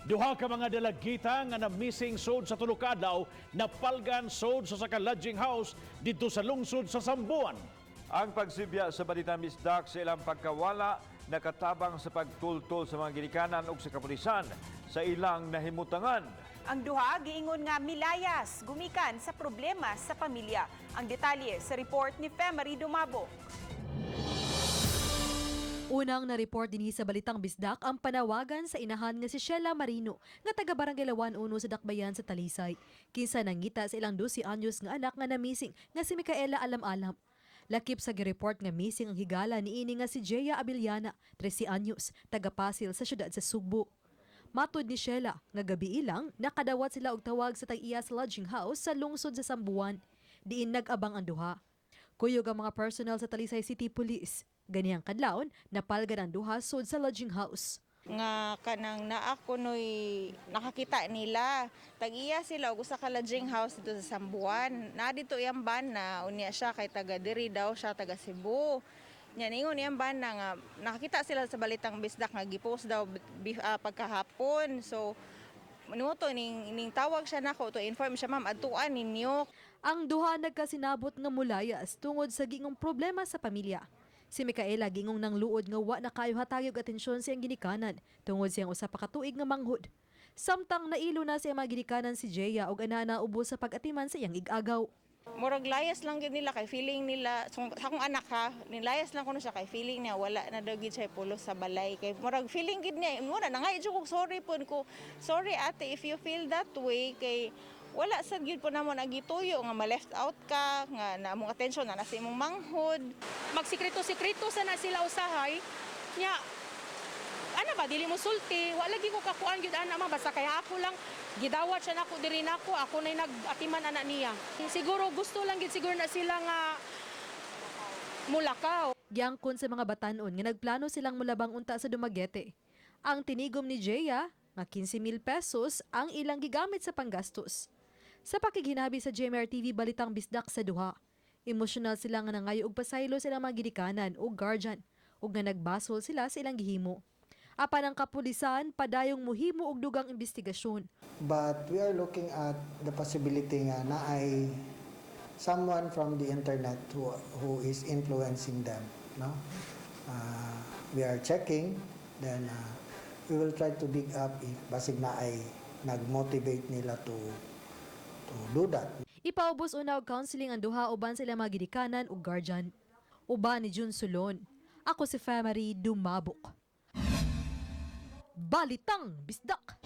Duha ka mga dalagita nga na-missing sod sa tulo ka adlaw napalgan sod sa usa ka lodging house didto sa lungsod sa Samboan. Ang pagsibya sa Balitang Bisdak sa ilang pagkawala nakatabang sa pagtultol sa mga ginikanan ug sa kapulisan sa ilang nahimutangan. Ang duha giingon nga milayas gumikan sa problema sa pamilya. Ang detalye sa report ni Femery Dumabo. Unang na-report dinhi sa Balitang Bisdak ang panawagan sa inahan nga si Sheila Marino nga taga Barangay Lawan 1 sa Dakbayan sa Talisay. Kinsa nangita sa ilang 12 anyos nga anak nga na-missing nga si Micaela Alam-Alam. Lakip sa gi-report nga missing ang higala niini nga si Jea Abiliana, 13 anyos, taga Pasil sa syudad sa Sugbo. Matod ni Sheila nga gabi ilang nakadawat sila og tawag sa tag-iya sa lodging house sa lungsod sa Sambuan. Diin nag-abang ang duha. Kuyog ang mga personnel sa Talisay City Police. Ganihang kadlawon, napalgan ang duha sud sa lodging house. Nga kanang naa kuno'y nakakita nila. Tag-iya sila og usa ka lodging house dito sa Sambuan. Na dito iyang bana, unya siya kay taga diri daw siya, taga Cebu. Nya ningon iyang bana nga nakakita sila sa Balitang Bisdak nga gipost daw pagkahapon. So niuto ning ning tawag siya nako to inform siya, "Ma'am, adtuan ninyo." Ang duha nagkasinabot nga mulayas tungod sa gingong problema sa pamilya. Si Micaela gingong nang luod nga wa na kayo hatagi og atensyon sa iyang ginikanan tungod siyang usa pa ka tuig nga manghod. Samtang nailo na sa iyang mga ginikanan si Jea og anana ubos sa pag-atiman sa iyang igagaw. Murag layas lang gid nila kay feeling nila so, sa akong anak ha, nilayas lang kuno siya kay feeling niya wala na daw gid siya pulos sa balay, kay murag feeling gid niya mo na nangay jud ko, sorry pud ko, "Sorry ate if you feel that way," kay wala sad gyud po namo nagituyo nga ma-left out ka nga na among attention na nasa imong manghod. Magsikreto-sikreto sa na sila usahay nya, ana ba, dili mo sulti, wala lagi ko kakuan gyud ana ma, basta kaya ako lang gidawat siya nako diri nako, ako nay nag-atiman ana niya. Siguro gusto lang gid siguro na sila nga mulakaw. Giangkon sa mga batanon nga nagplano silang mulabang unta sa Dumaguete. Ang tinigom ni Jea nga 15,000 pesos ang ilang gigamit sa panggastos. Sa pakighinabi sa GMR TV Balitang Bisdak sa duha, emosyonal sila nga nangayo og pasaylo sa ilang mga ginikanan o guardian ug nga nagbasol sila sa ilang gihimo. Apan ang kapulisan padayong muhimo og dugang investigasyon. But we are looking at the possibility nga na ay someone from the internet who is influencing them. No? We are checking, then we will try to dig up if basig na ay nag-motivate nila to do that. Ipaubos una og counseling ang duha uban sa ilang mga ginikanan ug guardian. Uban ni June Solon. Ako si Famary Dumabok. Balitang Bisdak!